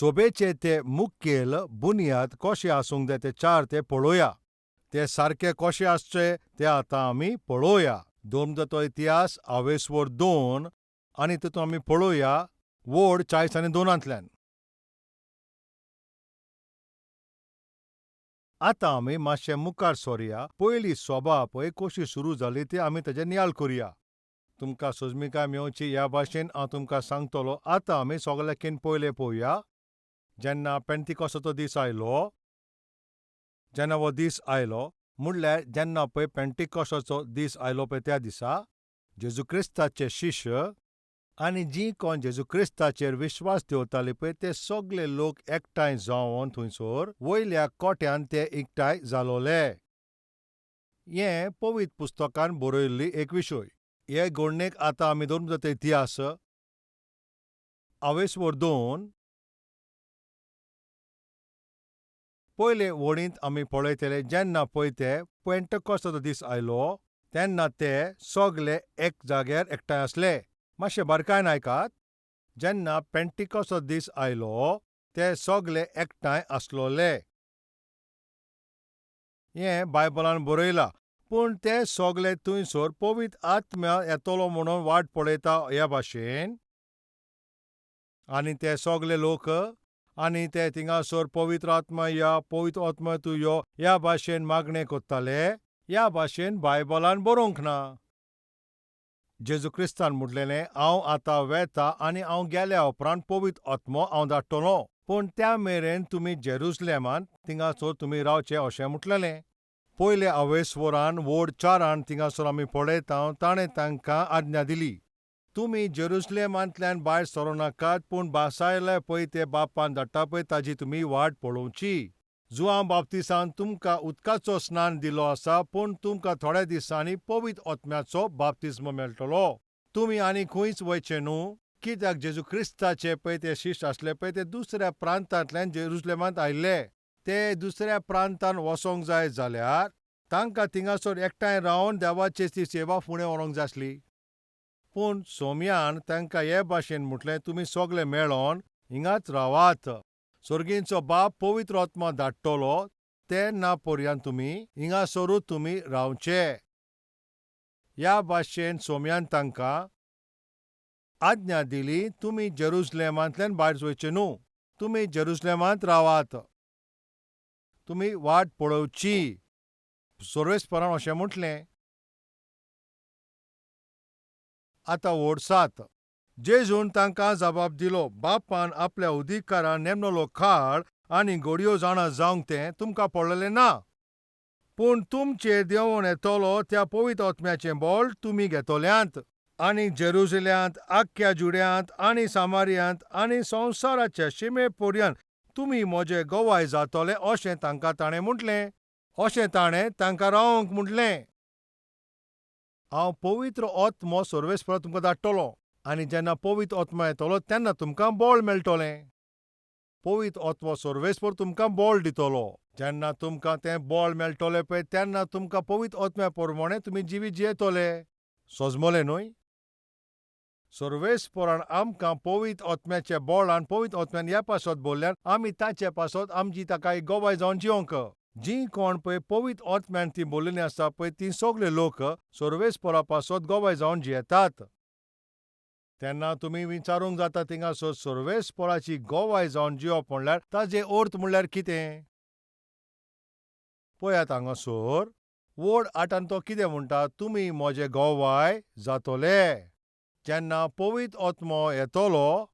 सोबेचे ते मुखेल बुन्याद कशे आसूंक जाय ते चार ते पळोवया. ते सारके कशे आसचे ते आतां आमी पळोवया. धर्मदाचो इतिहास आवेस्वर 2 आनी तितूंत आमी पळोवया वड 40 आनी 2. आतां आमी मातशें मुखार सोरया. पयली सोबा पळय कशी सुरू जाली ती आमी तेजेर नियाळ करुया. तुमकां सोजमिकाय मेवची ह्या भाशेन हांव तुमकां सांगतलो. आतां आमी सगळ्याकीन पयलें पळोवया. जेन्ना पेंतिकोसाचो दीस आयलो, जेन्ना हो दीस आयलो म्हणल्यार जेन्ना पळय पेंतिकोसाचो दीस आयलो पळय त्या दिसा जेजू क्रिस्ताचे शिश्य आनी जी कोण जेजू क्रिस्ताचेर विश्वास दवरताले पळय ते सगळे लोक एकठांय जावन थंयसर वयल्या कोट्यान ते एकठांय जालोले. हें पवित्र पुस्तकान बरयल्ली एक विशय. हे घडणेक आतां आमी धरून जाता इतिहास आवेस्वर 2 पयले वळींत आमी पळयतले. जेन्ना पळय ते पेंटेकोस्ताचो दीस आयलो तेन्ना ते सगळे एक जाग्यार एकठांय आसले. मातशें बारकायन आयकात. जेन्ना पेंटिकोसाचो दीस आयलो ते सगळे एकठांय आसलोले. हें बायबलान बरयलां. पूण ते सगळे थंयसर पवित्र आत्म्या येतलो म्हणून वाट पळयता ह्या भाशेन. आनी ते सगळे लोक आनी ते थिंगासर पवित्र आत्मा या, पवित्र आत्मा तूं यो ह्या भाशेन मागणें करताले. ह्या भाशेन बायबलान बरोवंक ना. जेजू क्रिस्तान म्हटलेलें हांव आतां वेता आनी हांव गेल्या उपरांत पवित्र आत्मो हांव धाडटलो, पूण त्या मेरेन तुमी जेरुसलेमांत थिंगासर तुमी रावचे अशें म्हटलेलें. पयले आवेस्वरान वड 4 थिंगासर आमी पळयता ताणें तांकां आज्ञा दिली, तुमी जेरुसलेमांतल्यान भायर सरूं नाकात, पूण बासायले पळय ते बापान धाडटा पळय ताजी तुमी वाट पळोवची. जुआंव बाप्तिसान तुमकां उदकाचो स्नान दिलो आसा, पूण तुमकां थोड्या दिसांनी पवित्र आत्म्याचो बाप्तिस्म मेळटलो. तुमी आनी खंयच वयचे न्हू, कित्याक जेजू क्रिस्ताचे पळय ते शिश्य आसले पळय ते दुसऱ्या प्रांतांतल्यान जेरुसलेमांत आयिल्ले. ते दुसऱ्या प्रांतान वचोंक जाय जाल्यार तांकां थिंगासर एकठांय रावन देवाची ती सेवा फुडें व्हरूंक जाय आसली. पूण सोम्यान तांकां हे भाशेन म्हटलें, तुमी सगळे मेळोन हिंगाच रावात. सर्गींचो बाप पवित्र आत्मा धाडटलो तेन्ना पर्यंत तुमी हिंगासरूच तुमी रावचे. ह्या भाशेन सोम्यान तांकां आज्ञा दिली, तुमी जेरुसलेमांतल्यान भायर वयचे न्हू, तुमी जेरुसलेमांत रावात, तुमी वाट पळोवची. सर्वेस्परान अशें म्हटलें. आतां वड 7. जेजून तांकां जबाब दिलो, बापान आपल्या अधिकारान नेमलो काळ आनी घडयो जाणा जावंक तें तुमकां पडलेलें ना, पूण तुमचेर देंवोन येतलो त्या पवित्र आत्म्याचें बळ तुमी घेतल्यांत आनी जेरुसलेमांत, आख्ख्या जुड्यांत आनी सामारियांत आनी संवसाराच्या शिमे पर्यंत तुमी म्हजे गवाय जातले अशें तांकां ताणें म्हटलें. अशें ताणें तांकां रावंक म्हटलें. हांव पवित्र आत्मो सर्वेस्परा तुमकां धाडटलो आनी जेन्ना पवित्र आत्मा येतलो तेन्ना तुमकां बळ मेळटलें. पवित्र आत्मो सर्वेस्पर तुमकां बळ दितलो. जेन्ना तुमकां तें बळ मेळटलें पळय तेन्ना तुमकां पवित्र आत्म्या प्रमाणें तुमी जिवीत जियेतले. सोजमलें न्हय? सर्वेस्परान आमकां पवित्र आत्म्याच्या बळान पवित्र आत्म्यान ह्या पासत बोल्ल्यान आमी ताचे पासत आमची ताका एक गवाय जावन जिवंक. जी कोण पळय पवित्र आत्म्यान ती बोल्लेली आसा पळय ती सगळे लोक सर्वेस्परा पासत गवाय जावन जियेतात. तेन्ना तुमी विचारूंक जाता थिंगासर सर्वेस्पराची गवाय जावन जिवप म्हणल्यार ताजे अर्थ म्हणल्यार कितें? पळयात हांगासर वड 8 तो कितें म्हणटा, तुमी म्हजे गवाय जातले. जेन्ना पवित्र आत्मो येतलो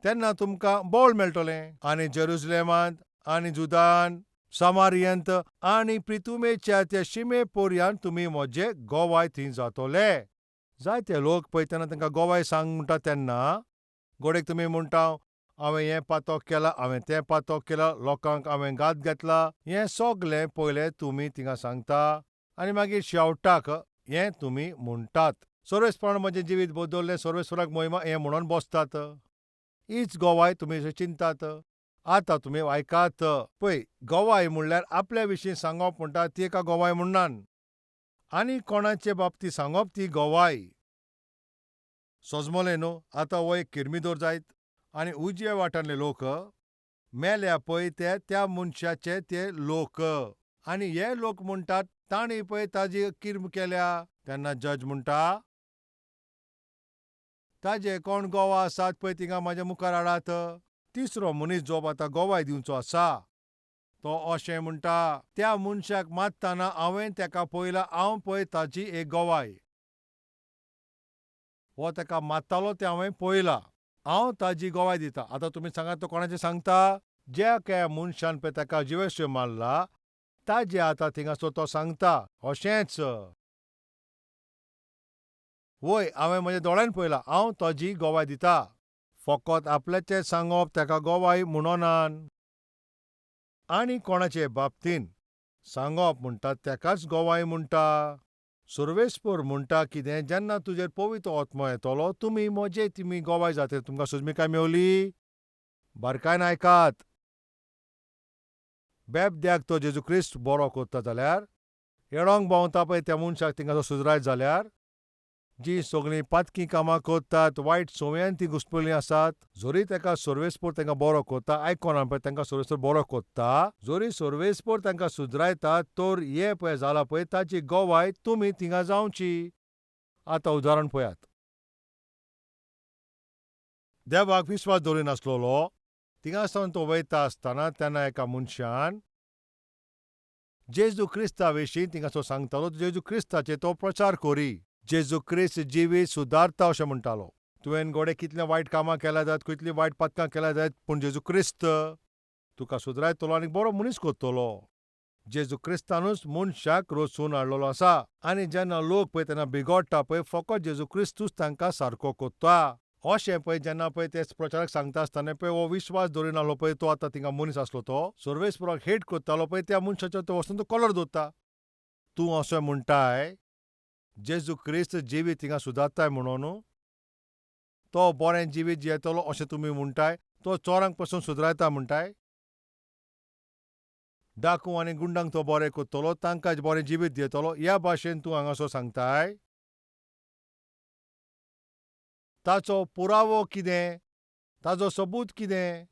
तेन्ना तुमकां बळ मेळटलें आनी जेरुसलेमांत आनी जुदान, सामारियंत आनी प्रितुमेच्या त्या शिमे पर्यंत तुमी म्हजे गवाय थंय जातले. जायते लोक पळय तेन्ना तांकां गवाय सांग म्हणटा तेन्ना गोडेक तुमी म्हणटा हांवें हें पातक केलां, हांवें तें पातक केलां, लोकांक हांवें घात घेतला, हें सगळें पयलें तुमी थिंगा सांगता आनी मागीर शेवटाक हें तुमी म्हणटात. सर्वेस्परान म्हजें जिवीत बदल्लें, सर्वेस्पराक महिमा हें म्हणून बसतात. हीच गवाय तुमी अशें चिंतात. आतां तुमी आयकात. पळय, गवाय म्हणल्यार आपल्या विशीं सांगप म्हणटा ती एका गवाय म्हणनान, आनी कोणाचे बाबतींत सांगप ती गवाय. सोजमलें न्हू? आतां हो एक किर्मिदोर जायत. आनी उजव्या वाटांतले लोक मेल्या पळय ते त्या मनशाचे ते लोक. आनी हे लोक म्हणटात तांणी पळय ताजी किर्म केल्या. तेन्ना जज म्हणटा ताजे कोण गोवा आसात पळय थिंगा म्हाज्या मुखार हाडात. तिसरो मनीस जो आतां गोवाय दिवचो आसा तो अशें म्हणटा, त्या मनशाक मारतना हांवें ताका पळयला, हांव पळय ताजी एक गोवाय. हो ताका मारतालो तें हांवें पळयला, हांव ताजी गोवाय दिता. आतां तुमी सांगात तो कोणाचें सांगता? ज्या काय मनशान पळय ताका जिवेश्य मारला ताजे आतां थिंगासर तो सांगता अशेंच. वय, हांवें म्हज्या दोळ्यान पळयला, हांव ताजी गोवाय दिता. फकत आपल्याचें सांगप ताका गोवाय म्हणोनान. आनी कोणाचे बाबतीन सांगप म्हणटा ताकाच गोवाय म्हणटा. सर्वेस्पर म्हणटा कितें, जेन्ना तुजेर पवित्र आत्मो येतलो तुमी म्हजे तुमी गोवाय जातले. तुमकां सोजमिकाय मेवली? बारकायन आयकात. बेबद्याक तो जेजू क्रिस्त बरो करता जाल्यार, येडोंक भोंवता पळय त्या मनशाक थिंगा सुजरायत जाल्यार, जी सगळीं पातकी कामां करतात, वायट संवयान ती घुसपल्लीं आसात, जरी ताका सर्वेस्पर तांकां बरो करता, आयकोना पळय तांकां सर्वेस्पर बरो करता, जरी सर्वेस्पर तांकां सुदरायता, तर हें पळय जालां पळय ताची गोवाय तुमी थिंगा जावची. आतां उदाहरण पळयात. देवाक विस्वास दवरिनासलेलो थिंगा सावन तो वयता आसतना तेन्ना एका मनशान जेजू क्रिस्ता विशीं थिंगासो सांगतालो, जेजू क्रिस्ताचेर तो प्रचार करी, जेजू क्रिस्त जिवीत सुदारता अशें म्हणटालो. तुवें घोडे कितलें वायट कामां केल्या जायत, कितलीं वायट पातकां केल्या जायत, पूण जेजू क्रिस्त तुका सुदरायतलो आनी बरो मनीस करतलो. जेजू क्रिस्तानूच मनशाक रचून हाडलेलो आसा. आनी जेन्ना लोक पळय तेन्ना बिगोडटा पळय, फकत जेजू क्रिस्तूच तांकां सारको करता. अशें पळय जेन्ना पळय ते प्रचारक सांगता आसतना पळय हो विश्वास दवरिनासलो पळय तो आतां थिंगा मनीस आसलो तो सर्वेस्पराक हेट करतालो पळय त्या मनशाचो तो वचून तो कॉलर दवरता. तूं अशें म्हणटाय जेजू क्रिस्त जिवीत थिंगा सुदारताय म्हणून, तो बरें जिवीत जियेतलो अशें तुमी म्हणटाय, तो चोरांक पसून सुदरायता म्हणटाय, डाकू आनी गुंडांक तो बरें करतलो, तांकां बरें जिवीत दितलो, ह्या भाशेन तूं हांगासर सांगताय. ताचो पुरावो कितें, ताजो सबूत कितें?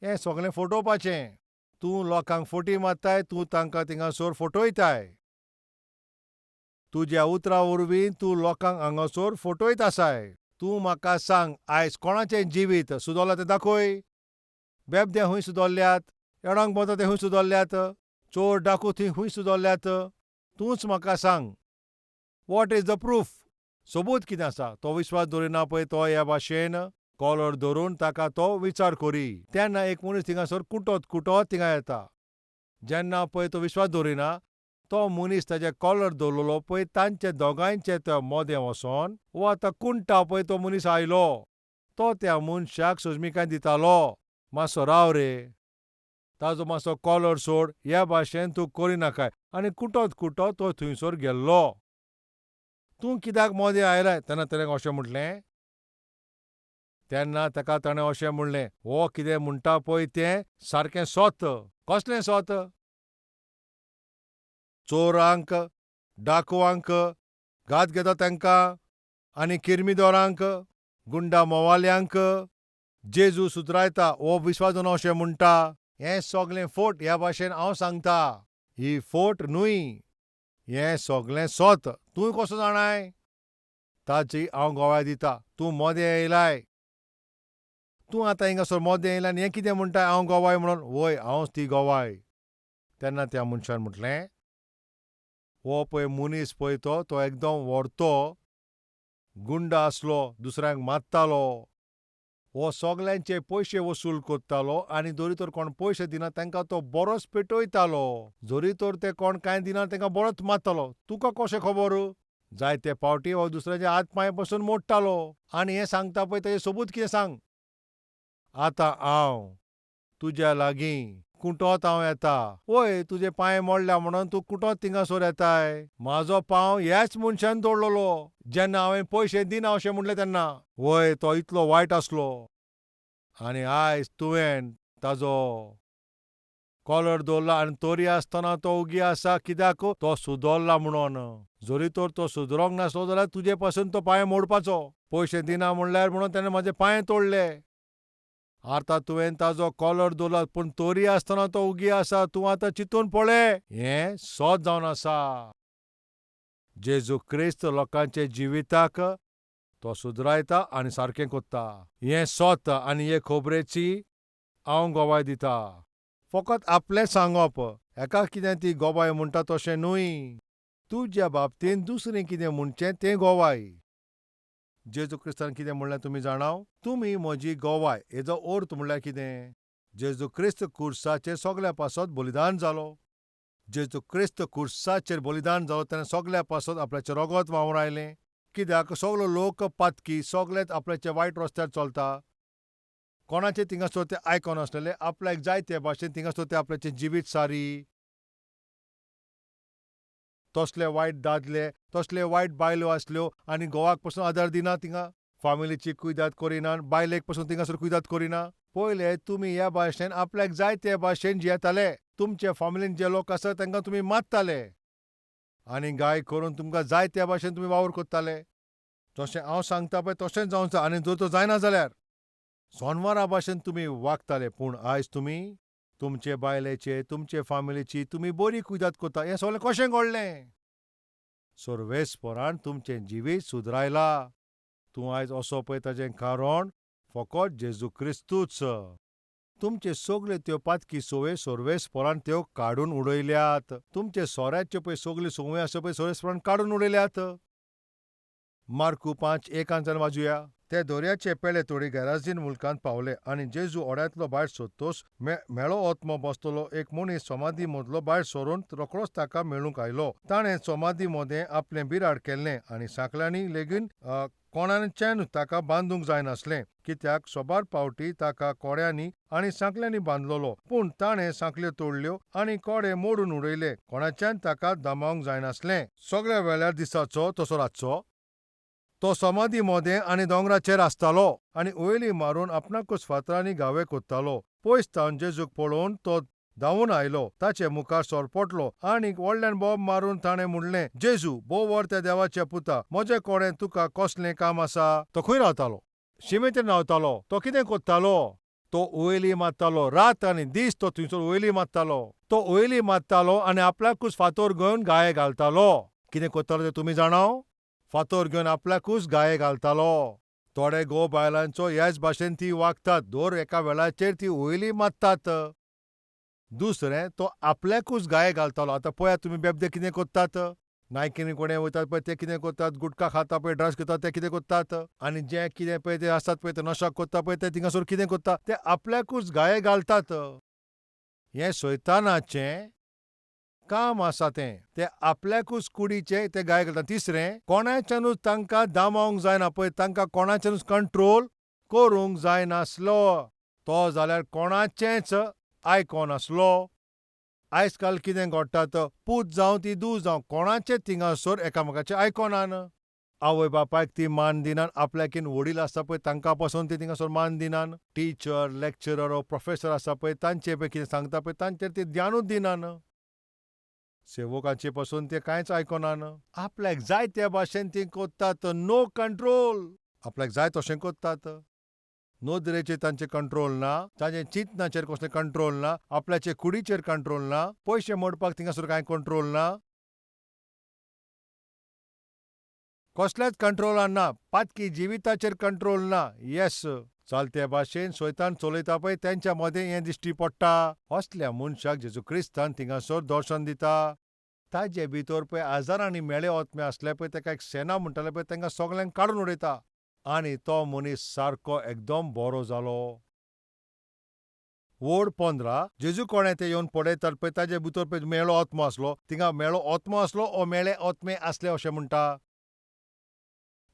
हें सगळें फटोवपाचें. तूं लोकांक फटी मारताय, तूं तांकां थिंगासर फटयताय. तुज्या उतरां वरवीं तूं लोकांक हांगासर फटयत आसाय. तूं म्हाका सांग, आयज कोणाचें जिवीत सुदरलां तें दाखय. बेबदे खंय सुदरल्यात, येडोंक भोंवता ते खंय सुदरल्यात, चोर डाकू थंय खंय सुदरल्यात? तूंच म्हाका सांग, what is the proof? सबूत कितें आसा? तो विश्वास दवरिना पळय तो ह्या भाशेन कॉलर धरून ताका तो विचार करी. तेन्ना एक मनीस थिंगासर कुटत कुटत थिंगा येता. जेन्ना पळय तो विश्वास दवरिना तो मनीस ताजे कॉलर दवरलेलो पळय तांचे दोगांयचे ते मोदें वचोन वो आतां कुंटा पळय तो मनीस आयलो, तो त्या मनशाक सोजमिकाय दितालो, मातसो राव रे, ताजो मातसो कॉलर सोड, ह्या भाशेन तूं करिनाकाय. आनी कुटत कुटत तो थंयसर गेल्लो. तूं कित्याक मोदें आयलाय? तेन्ना ताणें अशें म्हटलें. तेन्ना ताका ताणें अशें म्हणलें, हो कितें म्हणटा पळय तें सारकें सोत. कसलें सोत? चोरांक, डाकुवांक, घात घेता तांकां, आनी किर्मिदोरांक, गुंडा मोवाल्यांक जेजू सुदरायता हो विस्वास दवरना अशें म्हणटा. हें सगळें फोट ह्या भाशेन हांव सांगता. ही फोट न्हय, हें सगळें सोत. तूं कसो जाणाय? ताची हांव गोवाय दिता. तूं मोदें येयलाय, तूं आतां हिंगासर मोदें येयला आनी हें कितें म्हणटाय हांव गोवाय म्हणून? वय, हांवच ती गोवाय. तेन्ना त्या मनशान म्हटलें, हो पळय मनीस पळय तो तो एकदम व्हरतो गुंडा आसलो, दुसऱ्यांक मारतालो, हो सगल्यांचे पयशे वसूल करतालो आनी जरी तर कोण पयशे दिना तांकां तो बरोच पेटयतालो, जरी तर ते कोण कांय दिना तांकां बरोच मारतालो. तुका कशें खबर? जायते फावटी हो दुसऱ्याचे हात पांय पसून मोडटालो. आनी हें सांगता पळय ताजें सबूत कितें सांग. आतां हांव तुज्या लागीं कुटत हांव येता. वय, तुजे पांय मोडल्या म्हणून तूं कुटत थिंगासर येताय. म्हाजो पांव ह्याच मनशान तोडलेलो जेन्ना हांवें पयशे दिना अशें म्हणलें तेन्ना. वय, तो इतलो वायट आसलो. आनी आयज तुवें ताजो कॉलर दवरला आनी तरी आसतना तो उगी आसा. कित्याक? तो सुदरला म्हणून. जरी तर तो सुदरोंक नासलो जाल्यार तुजे पासून तो पांय मोडपाचो. पयशे दिना म्हणल्यार म्हणून तेणें म्हाजे पांय तोडले. आतां तुवें ताजो कॉलर धरला पूण तरी आसतना तो उगी आसा. तूं आतां चिंतून पळय, हें सत जावन आसा. जेजू क्रिस्त लोकांचे जिविताक तो सुदरायता आनी सारकें कोत्ता. हें सत आनी हे खबरेची हांव गवाय दिता. फकत आपलें सांगप हेका कितें ती गवाय म्हणटा तशें न्हय. तुज्या बाबतींत दुसरें कितें म्हणचें तें गवाय. जेजू क्रिस्तान कितें म्हणलें तुमी जाणाव? तुमी म्हजी गवाय. हेजो अर्थ म्हणल्यार कितें? जेजू क्रिस्त कुर्साचेर सगल्या पासत बलिदान जालो. जेजू क्रिस्त कुर्साचेर बलिदान जालो, तेणें सगल्या पासत आपल्याचें रगत वावरायलें. कित्याक सगलो लोक पातकी, सगलेच आपल्याच्या वायट रस्त्यार चलता. कोणाचें थिंगासर ते आयकनासलेले, आपल्याक जाय ते भाशेन थिंगासर ते आपल्याचें जिवीत सारी. तसले वायट दादले, तसले वायट बायलो आसल्यो आनी घोवाक पसून आदार दिना. थिंगा फामिलीची कुयदाद करिना, बायलेक पसून थिंगासर कुयदाद करिना. पयले तुमी ह्या भाशेन आपल्याक जाय ते भाशेन जियेताले. तुमचे फामिलीन जे लोक आसा तांकां तुमी मारताले आनी गाय करून तुमकां जाय त्या भाशेन तुमी वावर करताले. जशें हांव सांगता पळय तशेंच जावंक जाय आनी जर तो जायना जाल्यार सोनवारा भाशेन तुमी वागताले. पूण आयज तुमी तुमचे बायलेचे, तुमचे फामिलीची तुमी बरी कुयदाद करता. हें सगळें कशें घडलें? सर्वेस्परान तुमचें जिवीत सुदरायलां. तूं आयज असो पळय ताजें कारण फकत जेजू क्रिस्तूच. तुमचे सगल्यो त्यो पातकी संवय सर्वेस्परान त्यो काडून उडयल्यात. तुमचे सोऱ्याच्यो पळय सगल्यो संवय आसा पळय सर्वेस्परान काडून उडयल्यात. मार्कू 5:1 वाजुया. ते दर्याचे पेले तोडी गेराजीन मुलकांत पावले आनी जेजू ओड्यांतलो भायर सोदतोच मेळो आत्मो बसतलो एक मनीस समाधी मदलो भायर सरून रोखडोच ताका मेळूंक आयलो. ताणें समाधी मदें आपलें बिराड केल्लें आनी सांकळ्यांनी लेगीन कोणाच्यान ताका बांदूंक जायनासलें, कित्याक सोबार पावटी ताका कोड्यांनी आनी सांकळ्यांनी बांदलेलो. पूण ताणें सांकळ्यो तोडल्यो आनी कोडे मोडून उडयले. कोणाच्यान ताका दमावंक जायनासलें. सगळ्या वेळार दिसाचो तसो रातचो तो समाधी मोदें आनी दोंगराचेर आसतालो आनी वयली मारून आपणाकूच फातरांनी घावे कोत्तालो. पयस तावन जेजूक पळोवन तो धांवून आयलो, ताचे मुखार सरपटलो आनी व्हडल्यान बोब मारून ताणें म्हणलें, जेजू बोवर त्या देवाच्या पुता, म्हजे कडेन तुका कसलें काम आसा? तो खंय रावतालो? शिमेचेर रावतालो. तो कितें कोत्तालो? तो वयली मारतालो. रात आनी दीस तो थंयसर वयली मारतालो. तो वयली मारतालो आनी आपल्याकूच फातर घेवन गाये घालतालो. कितें कोत्तालो तें तुमी जाणाव? फातर घेवन आपल्याकूच गाये घालतालो. थोडे घोव बायलांचो ह्याच भाशेन ती वागतात. दर एका वेळाचेर ती वयली मारतात. दुसरें, तो आपल्याकूच गाये घालतालो. आतां पळयात तुमी बेबदे कितें करतात. नायकिनी कोणे वयतात पळय ते कितें करतात. गुटखा खाता पळय, ड्रग्स घेतात ते कितें करतात. आनी जें कितें पळय ते आसतात पळय ते नशा करता पळय ते थिंगासर कितें करता, ते आपल्याकूच गाये घालतात. हें सैतानाचें काम आसा. तें ते आपल्याकूच कुडीचे ते गाय घालतात. तिसरें, कोणाच्यानूच तांकां दामोवंक जायना. पळय तांकां कोणाच्यानूच कंट्रोल करूंक जायनासलो. तो जाल्यार कोणाचेंच आयकनासलो. आयज काल कितें घडटा, पूत जावं ती धूव जावं, कोणाचें थिंगासर एकामेकाचें आयकनान. आवय बापायक ती मान दिनान. आपल्याकीन वडील आसता पळय तांकां पसून ती थिंगासर मान दिनान. टिचर, लॅक्चरर, प्रोफेसर आसा पळय तांचे पळय कितें सांगता पळय तांचेर ती ध्यानूच दिनान. सेवकांचे पसून ते कांयच आयकनान. आपल्याक जाय त्या भाशेन ती करतात. No control. आपल्याक जाय तशें करतात. नदरेचेर तांचे कंट्रोल ना, तांचे चिंतनाचेर कसलें कंट्रोल ना, आपल्याचे कुडीचेर कंट्रोल ना, पयशे मोडपाक थिंगासर कांय कंट्रोल ना, कसल्याच कंट्रोलान ना, पातकी जिविताचेर कंट्रोल ना. येस, चलते भाशेन स्वतान चलयता पळय तेंच्या मदें हें दिश्टी पडटा. असल्या मनशाक जेजू क्रिस्तान थिंगासर दर्शन दिता. ताजे भितर पळय हजारांनी मेळे आत्मे आसले पळय, ताका एक सेना म्हणटाले पळय, तांकां सगल्यांक काडून उडयता आनी तो मनीस सारको एकदम बरो जालो. वोड 15 जेजू कोणें ते येवन पळयतात पळय ताजे भितर पळय मेळो आत्मो आसलो. थिंगा मेळो आत्मो आसलो ओ मेळे आत्मे आसले अशें म्हणटा.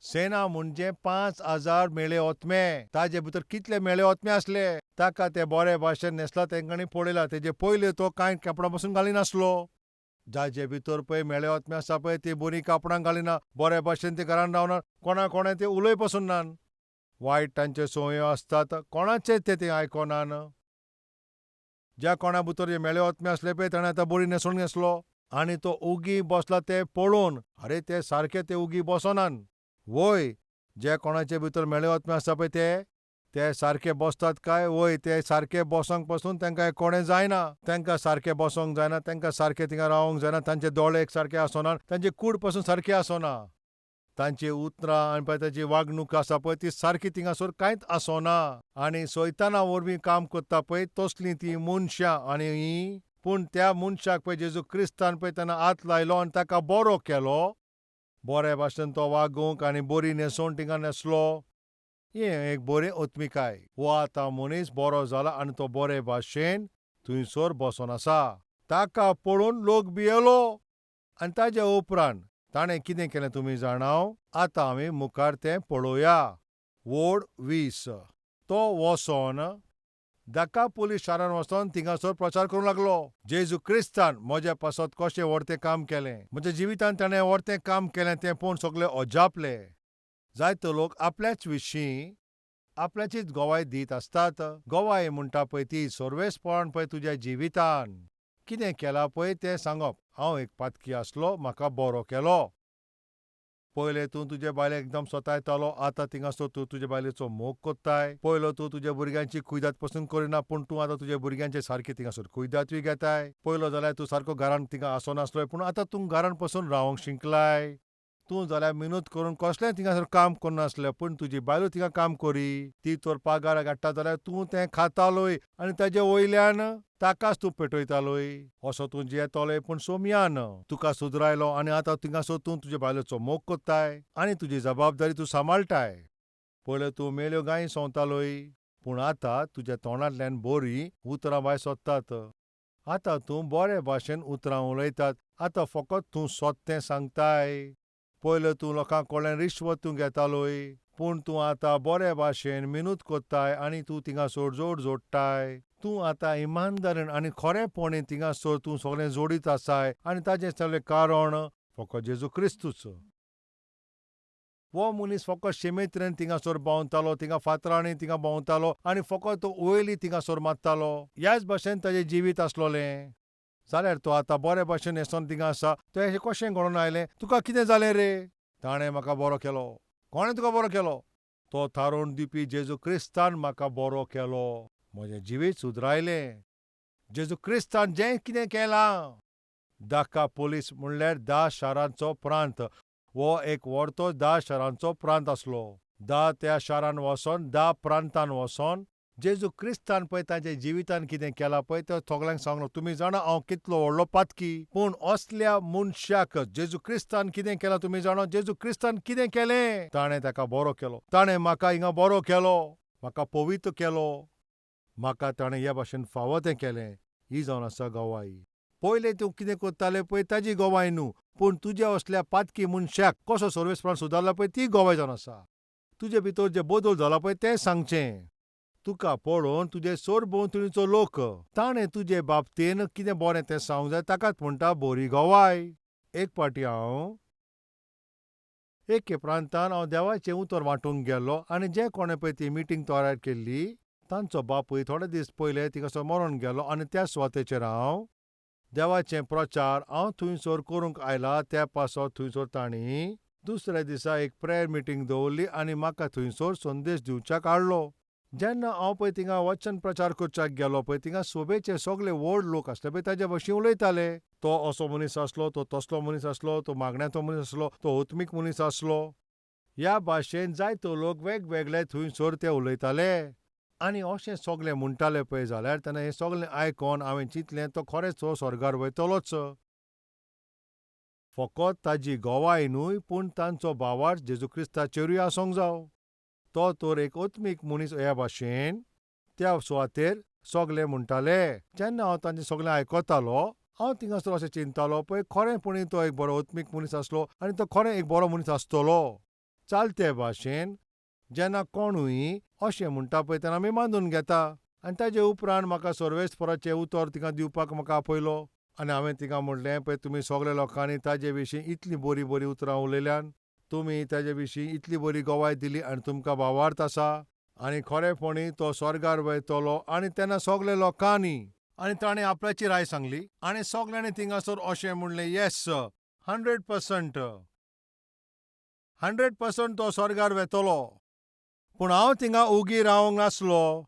सेना म्हणजे 5000 मेळे आत्मे. ताजे भितर कितले मेळे आत्मे आसले. ताका ते बरे भाशेन न्हेसला तेंकांनी पळयला. तेजे पयले तो कांय कापडां पसून घालिनासलो. जाजे भितर पळय मेळे आत्मे आसा पळय ती बरीं कापडां घालिना, बरे भाशेन ते घरान रावना, कोणा कोणा ते उलय पसून नान. वायट तांचे संवयो आसतात, कोणाचे ते ते आयकनान. ज्या कोणा भितर जे मेळे आत्मे आसले पळय ताणें आतां बरी न्हेसण न्हेसलो आनी तो उगी बसला ते पळोवन, अरे ते सारके ते उगी बसनान. वय जे कोणाचे भितर म्हेळे आत्मे आसता पळय ते सारके बसतात काय वय ते सारके बसोंक पसून तांकां कोणें जायना, तांकां सारके बसोंक जायना, तांकां सारके थिंगा रावोंक जायना, तांचे दोळे एक सारके आसना, तांची कूड पसून सारकी आसना, तांची उतरां आनी पळय ताची वागणूक आसा पळय ती सारकी थिंगासर कांयच आसना. आनी सैताना वरवीं काम करता पळय तसलीं तीं मनशां. आनी हीं पूण त्या मनशाक पळय जेजू क्रिस्तान पळय तेन्ना हात लायलो आनी ताका बरो केलो. बरे भाशेन तो वागूंक आनी बरी न्हेसवण थिंगा न्हेसलो. हें एक बरी ओत्मिकाय. हो आतां मनीस बरो जाला आनी तो बरे भाशेन थंयसर बसोन आसा. ताका पळोवन लोक भियेलो. आनी ताजे उपरांत ताणें कितें केलें तुमी जाणाव? आतां आमी मुखार तें पळोवया. वोड 20. तो वचोन दकापोली शारान वचोन थिंगासर प्रचार करूंक लागलो. जेजू क्रिस्तान म्हज्या पासत कशें व्हडतें काम केलें, म्हज्या जिवितान ताणें व्हडतें काम केलें तें पळोवन सगळे अजापले. जायते लोक आपल्याच विशीं आपल्याचीच गवाय दीत आसतात. गवाय म्हणटा पळय ती सर्वेस्पण पळय तुज्या जिवितान कितें केलां पळय तें सांगप. हांव एक पातकी आसलो, म्हाका बरो केलो. पयलें तूं तुजे बायलेक एकदम सतायतालो, आतां थिंगासर तूं तुजे बायलेचो मोग कोत्ताय. पयलो तूं तुज्या भुरग्यांची कुयदाद पसून करिना, पूण तूं आतां तुज्या भुरग्यांचे सारकी थिंगासर कुयदादूय घेताय. पयलो जाल्यार तूं सारको घरान थिंगा आसनासलोय, पूण आतां तूं घरान पसून रावंक शिकलाय. तूं जाल्यार मिनत करून कसलेंय थिंगासर काम करनासलें, पूण तुजी बायलो थिंगा काम करी. ती तर पगार काडटा जाल्यार तूं तें खातालोय आनी ताजे वयल्यान ताकाच तूं पेटयतालोय. असो तूं जियेतलोय, पूण सोमयान तुका सुदरायलो आनी आतां थिंगासर तूं तुजे बायलेचो मोग कोत्ताय आनी तुजी जबाबदारी तूं सांबाळटाय. पयलें तूं मेल्यो गायी सोंवतालोय, पूण आतां तुज्या तोंडांतल्यान बरीं उतरां भायर सोदतात. आतां तूं बरे भाशेन उतरां उलयतात. आतां फकत तूं सोद तें सांगताय. पयलें तूं लोकां कडल्यान रिश्वत तूं घेतालोय, पूण तूं आतां बरे भाशेन मिनत कोत्ताय आनी तूं थिंगासर जोड जोडटाय. तूं आतां इमानदारीन आनी खरेपणी थिंगासर तूं सगळें जोडीत आसाय आनी ताजें सगळें कारण फकत जेजू क्रिस्तूच. हो मनीस फकत शिमेत्रेन थिंगासर भोंवतालो, थिंगा फातरांनी थिंगा भोंवतालो आनी फकत तो वयली थिंगासर मारतालो. ह्याच भाशेन ताजें जिवीत आसलोलें. जाल्यार तो आतां बरे भाशेन न्हेसोन थिंगा आसा. तो अशें कशें घडोवन आयलें? तुका कितें जालें रे? ताणें म्हाका बरो केलो. कोणें तुका बरो केलो? तो थारोवन दिवपी जेजू क्रिस्तान म्हाका बरो केलो. म्हजें जिवीत सुदरायलें. जेजू क्रिस्तान जें कितें केलां. दकापोलीस म्हणल्यार 10 शारांचो प्रांत. हो एक व्हडतो 10 शारांचो प्रांत आसलो. 10 त्या शारान वचोन, 10 प्रांतान वचोन जेजू क्रिस्तान पळय ताच्या जिवितान कितें केलां पळय तें सगल्यांक सांगलो. तुमी जाणा हांव कितलो व्हडलो पातकी, पूण असल्या मनशाक जेजू क्रिस्तान कितें केलां तुमी जाणा? जेजू क्रिस्तान कितें केलें? ताणें ताका बरो केलो. ताणें म्हाका हिंगा बरो केलो, म्हाका पवित्र केलो, म्हाका ताणें ह्या भाशेन फावो तें केलें. ही जावन आसा गवाय. पयलें तूं कितें करतालें पळय ताजी गवाय न्हू, पूण तुज्या असल्या पातकी मनशाक कसो सर्वेस्पणान सुदारला पळय ती गवाय जावन आसा. तुजे भितर जे बदल जाला पळय तें सांगचें. तुका पळोवन तुजे सरभोंवतणीचो लोक ताणें तुजे बाबतीन कितें बरें तें सांगूंक जाय, ताकाच म्हणटा बरी गवाय. एक फावटी हांव एके प्रांतान हांव देवाचें उतर वांटूंक गेल्लो आनी जे कोणें पळय ती मिटींग तयार केल्ली तांचो बापूय थोडे दीस पयले थिंगासर मरोन गेलो आनी त्या सुवातेचेर हांव देवाचें प्रचार हांव थंयसर करूंक आयला. त्या पासत थंयसर तांणी दुसऱ्या दिसा एक प्रेयर मिटींग दवरली आनी म्हाका थंयसर संदेश दिवच्याक हाडलो. जेन्ना हांव पळय थिंगा वचन प्रचार करच्याक गेलो पळय थिंगा सोबेचे सगळे व्हड लोक आसले पळय ताज्या भशेन उलयताले. तो असो मनीस आसलो, तो तसलो मनीस आसलो, तो मागण्याचो मनीस आसलो, तो आत्मीक मनीस आसलो. ह्या भाशेन जायतो लोक वेगवेगळे थंयसर ते उलयताले आनी अशें सगळें म्हणटाले पळय जाल्यार तेन्ना हें सगळें आयकोन हांवें चिंतलें तो खरेंच तो स्वर्गार वयतलोच. फकत ताजी गवाय न्हय पूण तांचो भावार्थ जेजू क्रिस्ताचेरूय आसूंक जावो. तो तर एक आत्मीक मनीस ह्या भाशेन त्या सुवातेर सगळे म्हणटाले. जेन्ना हांव तांचें सगळें आयकतालो हांव थिंगासर अशें चिंततालो पळय खरेंपणी तो एक बरो आत्मीक मनीस आसलो आनी तो खरें एक बरो मनीस आसतलो. चालते भाशेन जेन्ना कोणूय अशें म्हणटा पळय तेन्ना आमी मानून घेता. आनी ताजे उपरांत म्हाका सर्वेस्पराचें उतर थिंगा दिवपाक म्हाका आपयलो आनी हांवें थिंगा म्हणलें पळय तुमी सगल्या लोकांनी ताजे विशीं इतलीं बरीं बरीं उतरां उलयल्यान, तुमी ताजे विशीं इतली बरी गवाय दिली आनी तुमकां भावार्थ आसा आनी खरेंपणी तो स्वर्गार वयतलो. आनी तेन्ना सगल्या लोकांनी आनी ताणें आपल्याची राय सांगली आनी सगल्यांनी थिंगासर अशें म्हणलें, येस 100%. 100% तो स्वर्गार वेतलो. पूण हांव थिंगा उगी रावंक नासलो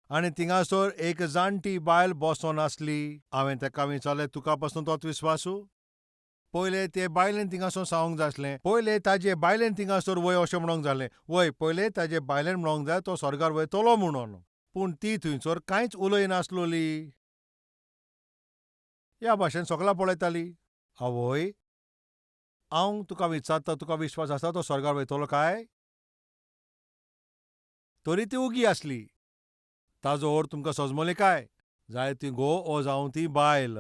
आनी थिंगासर एक जाणटी बायल बसोन आसली. हांवें ताका विचारलें, तुका पासून तोच विस्वासू? पयले ते बायलेन थिंगासर सांगूंक जाय आसलें, पयले ताजे बायलेन थिंगासर वय अशें म्हणोंक जालें. वय, पयले ताजे बायलेन म्हणोंक जाय तो स्वर्गार वयतलो म्हणून. पूण ती थंयसर कांयच उलयनासलोली. ह्या भाशेन सगळां पळयताली. आवय, हांव तुका विचारता, तुका विश्वास आसा तो स्वर्गार वयतलो काय? तरी ती उगी आसली. ताजो अर्थ तुमकां सजमली काय? जाय ती घोव ओ जावं ती बायल.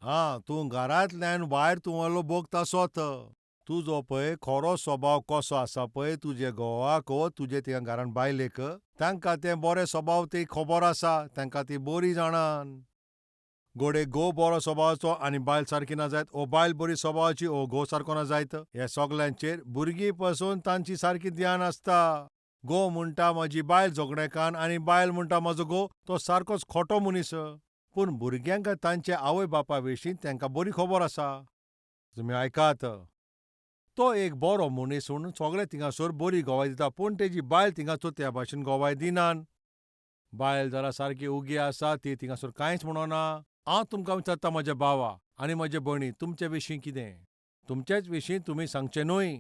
आं, तूं घरांतल्यान भायर तूं व्हडलो भोगता सोत. तुजो पळय खरो स्वभाव कसो आसा पळय तुजे घोवाक ओ तुजे थिंगा घरान बायलेक, तांकां तें बरें स्वभाव ती खबर आसा, तांकां ती बरी जाणान. घोडे घोव बरो स्वभावाचो आनी बायल सारकी ना जायत, ओ बायल बरी स्वभावाची ओ घोव सारको ना जायत, हे सगल्यांचेर भुरगीं पसून तांची सारकी ध्यान आसता. घोव म्हणटा म्हजी बायल झगडेकान्न आनी बायल म्हणटा म्हजो घोव तो सारकोच खोटो मनीस. पूण भुरग्यांक तांचे आवय बापाय विशीं तांकां बरी खबर आसा. तुमी आयकात, तो एक बरो मनीस म्हूण सगळे थिंगासर बरी गवाय दिता, पूण तेजी बायल थिंगासर त्या भाशेन गवाय दिनान. बायल जरा सारकी उगी आसा, ती थिंगासर कांयच म्हणना. हांव तुमकां विचारता म्हज्या भावा आनी म्हजे भयणी, तुमचे विशीं कितें? तुमचेच विशीं तुमी सांगचें न्हय.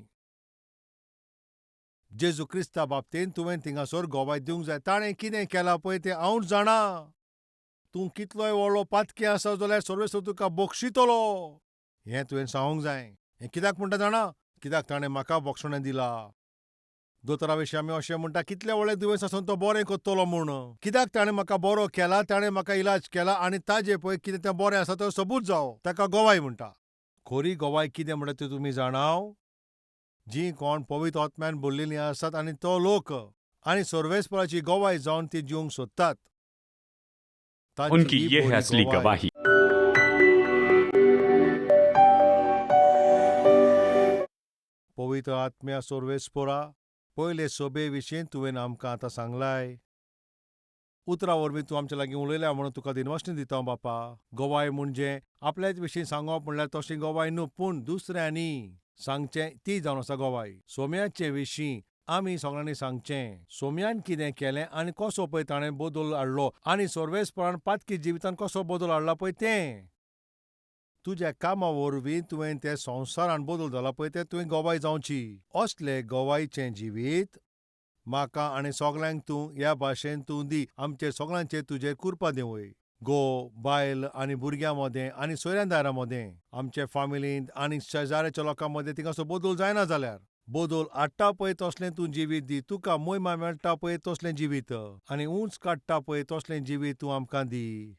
जेजू क्रिस्ता बाबतीन तुवें थिंगासर गवाय दिवंक जाय. ताणें कितें केलां पळय तें हांवूच जाणा. तूं कितलोय व्हडलो पातकी आसा जाल्यार सर्वेस्वर तुका बक्षितलो, हें तुवें सांगूंक जाय. हें कित्याक म्हणटा जाणा? कित्याक ताणें म्हाका बक्षणें दिलां. दोतोरा विशीं आमी अशें म्हणटा, कितलें व्हडलें दुयेंस आसून तो बरें करतलो म्हूण. कित्याक ताणें म्हाका बरो केला, ताणें म्हाका इलाज केला आनी ताजें पळय कितें तें बरें आसा तो सबूत जावो, ताका गवाय म्हणटा. खरी गवाय कितें म्हणटा ती तुमी जाणाव? जी कोण पवित्र आत्म्यान भरलेलीं आसात आनी तो लोक आनी सर्वेस्पराची गवाय जावन ती जिवंक सोदतात. तांची उनकी ही ये है बरी असली गवाय. गवाही. पवित्र आत्म्या सर्वेस्परा, पयले सभे विशीं तुवें आमकां आतां सांगलाय. उतरां वरवीं तूं आमच्या लागीं उलयल्या म्हणून तुका दिनवासणी दिता बापा. गवाय म्हणजे आपल्याच विशीं सांगप म्हणल्यार तशी गवाय न्हू, पूण दुसऱ्यांनी सांगचें ती जावन आसा गवाय. सोम्याचे विशीं आमी सगळ्यांनी सांगचें, सोम्यान कितें केलें आनी कसो पळय ताणें बदल हाडलो आनी सर्वेस्परान पातकी जिवितान कसो बदल हाडला पळय तें. तुज्या कामा वरवीं तुवें ते संवसारान बदल जाला पळय तें तुवें गवाय जावची. असले गवायचें जिवीत म्हाका आनी सगल्यांक तूं ह्या भाशेन तूं दी. आमचे सगळ्यांचेर तुजेर कृपा दिवय. घोव बायल आनी भुरग्यां मदें आनी सोयऱ्यां दायरां मदें, आमचे फामिलींत आनी शेजाऱ्याच्या लोकां मदें थिंगासो बदल जायना जाल्यार बदल हाडटा पळय तसलें तूं जिवीत दी. तुका मोयमा मेळटा पळय तसलें जिवीत आनी उंच काडटा पळय तसलें जिवीत तूं आमकां दी.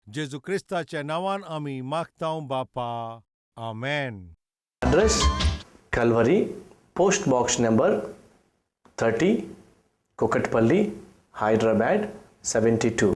जेजू क्रिस्ताच्या नांवान आमी मागता बापा, आमेन. Address Calvary, Post Box number 30, Kukatpally, Hyderabad 72.